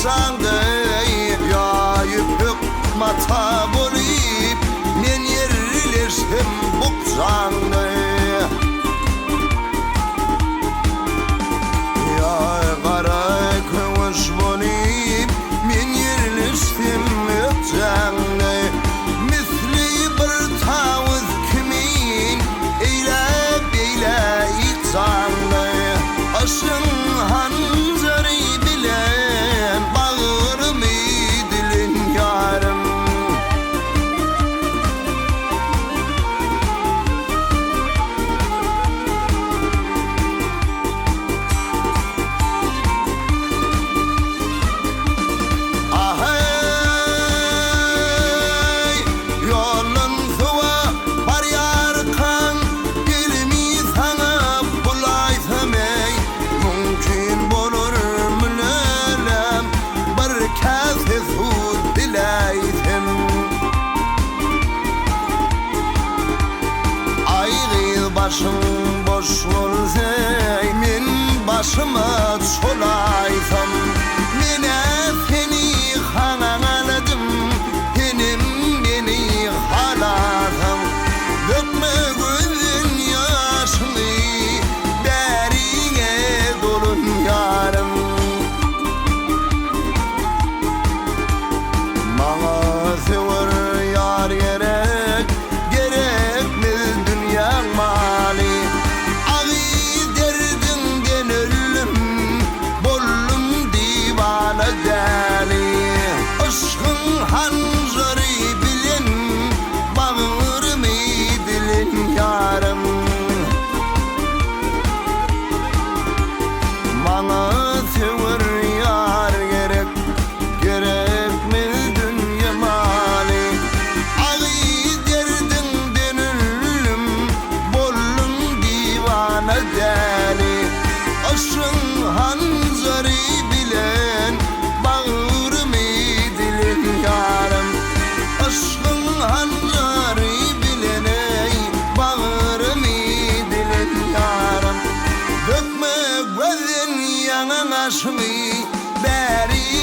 Ökjaňda Ýa ýüpek mata bolup Men ýerleşsem bukjaňda Ýa gara köwüş bolup Men ýerleşsem ökjäňde Misli bir tawus kimin Eýle beýle ykjaňda Yşgyň hanjary bilen Bagrymy dilen ýarym. Aheý, ýoldan suwa barýarkaň, Elimi saňa bulaýsam eý, Mümkin bolar mülälem, Bir käse suw diläýsem. Aý gyz başyň boş bolsa eý, Men başyma çolaýsam. Men-ä seni hanaladym, Senem meni halasaň. Dökme gözden ýaşyňy, Bäriňe dolan ýarym. Maňa söwer ýar gerek, Gerekmez dünýäň maly. Agy derdiňden öldüm, Boldum diwana däli. Yşgyň hanjary bilen Bagrymy dilen ýarym. Maňa söwer ýar gerek, Gerekmez dünýe maly. Agy derdiňden öldüm, Boldum diwana däli. Yşgyň hanjary bilen Bagrymy dilen ýarym. Yşgyň hanjary bilen eý, Bagrymy dilen ýarym. Dökme gözden ýaňa ýaşyňy, Bäri.